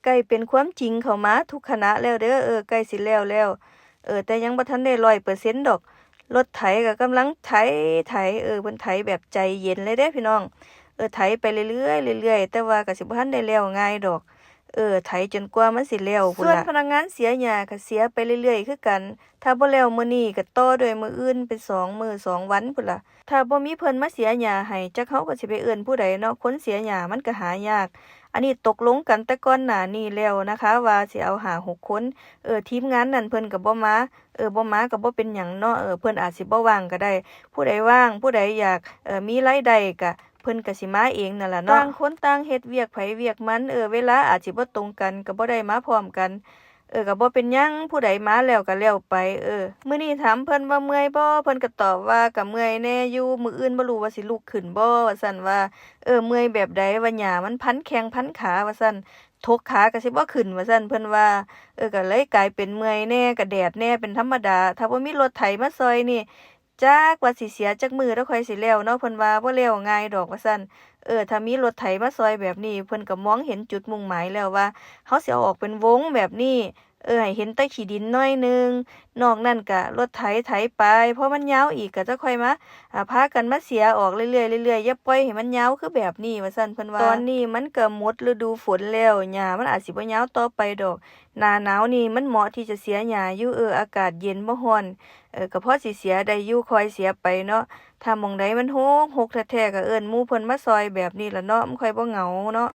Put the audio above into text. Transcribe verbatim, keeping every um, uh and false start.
ใกล้เป็นความจริงเข้ามาทุกขณะแล้วเด้อ เออ ใกล้สิแล้วแล้ว เออ แต่ยังบ่ทันได้ร้อยเปอร์เซ็นต์ดอก รถไถก็กำลังไถ ไถ เออ เพิ่นไถแบบใจเย็นเลยเด้พี่น้อง เออ ไถไปเรื่อยๆ เรื่อยๆ แต่ว่าก็สิบ่ทันได้แล้วง่ายดอก เออ ไถจนกว่ามันสิแล้วพู้นล่ะ ส่วนพนักงานเสียหญ้าก็เสียไปเรื่อยๆ คือกัน ถ้าบ่แล้วมื้อนี้ก็ต่อด้วยมื้ออื่น เป็นสองมื้อสองวันพู้นล่ะ ถ้าบ่มีเพิ่นมาเสียหญ้าให้ จักเฮาก็สิไปเอิ้นผู้ใดเนาะ คนเสียหญ้ามันก็หายาก อันนี้ตกลงกันแต่ก่อนหน้านี้แล้วนะคะ ว่าสิเอาห้าหกคน เออ ทีมงานนั่นเพิ่นก็บ่มา เออ บ่มาก็บ่เป็นหยังเนาะ เออ เพิ่นอาจสิบ่ว่างก็ได้ ผู้ใดว่าง ผู้ใดอยาก เออ มีรายได้ก็ เพิ่นก็สิมาเองนั่นล่ะเนาะ ต่างคนต่างเฮ็ดเวียกไผเวียกมัน เออ เวลาอาจสิบ่ตรงกัน ก็บ่ได้มาพร้อมกัน เออ ก็บ่เป็นหยัง ผู้ใดมาแล้วก็แล้วไป เออ มื้อนี้ถามเพิ่นว่าเมื่อยบ่ เพิ่นก็ตอบว่าก็เมื่อยแหน่อยู่ มื้ออื่นบ่รู้ว่าสิลุกขึ้นบ่ ว่าซั่นว่า เออ เมื่อยแบบใด ว่าหญ้ามันพันแข้งพันขา ว่าซั่น ถกขาก็สิบ่ขึ้น ว่าซั่น เพิ่นว่า เออ ก็เลยกลายเป็นเมื่อยแหน่ ก็แดดแหน่ เป็นธรรมดา ถ้าบ่มีรถไถมาซ่อยนี่ จักว่าสิเสียจักมื้อแล้วค่อยสิแล้วเนาะ เพิ่นว่าบ่แล้วง่ายดอกว่าซั่น เออ ถ้ามีรถไถมาซ่อยแบบนี้ เพิ่นก็มองเห็นจุดมุ่งหมายแล้วว่า เฮาสิเอาออกเป็นวงแบบนี้ เออ ให้เห็นแต่ขี้ดินหน่อยหนึ่ง นอกนั้นก็รถไถไถไป พอมันยาวอีกก็จะค่อยมา อ่า พากันมาเสียออกเรื่อยๆ เรื่อยๆ อย่าปล่อยให้มันยาวคือแบบนี้ว่าซั่น เพิ่นว่า ตอนนี้มันก็หมดฤดูฝนแล้ว หญ้ามันอาจสิบ่ยาวต่อไปดอก หน้าหนาวนี่มันเหมาะที่จะเสียหญ้าอยู่ เออ อากาศเย็นบ่ร้อน เออ ก็พอสิเสียได้อยู่ ค่อยเสียไปเนาะ ถ้าหม่องใดมันฮกฮกแท้ๆ ก็เอิ้นหมู่เพิ่นมาซ่อยแบบนี้ล่ะเนาะ มันค่อยบ่เหงาเนาะ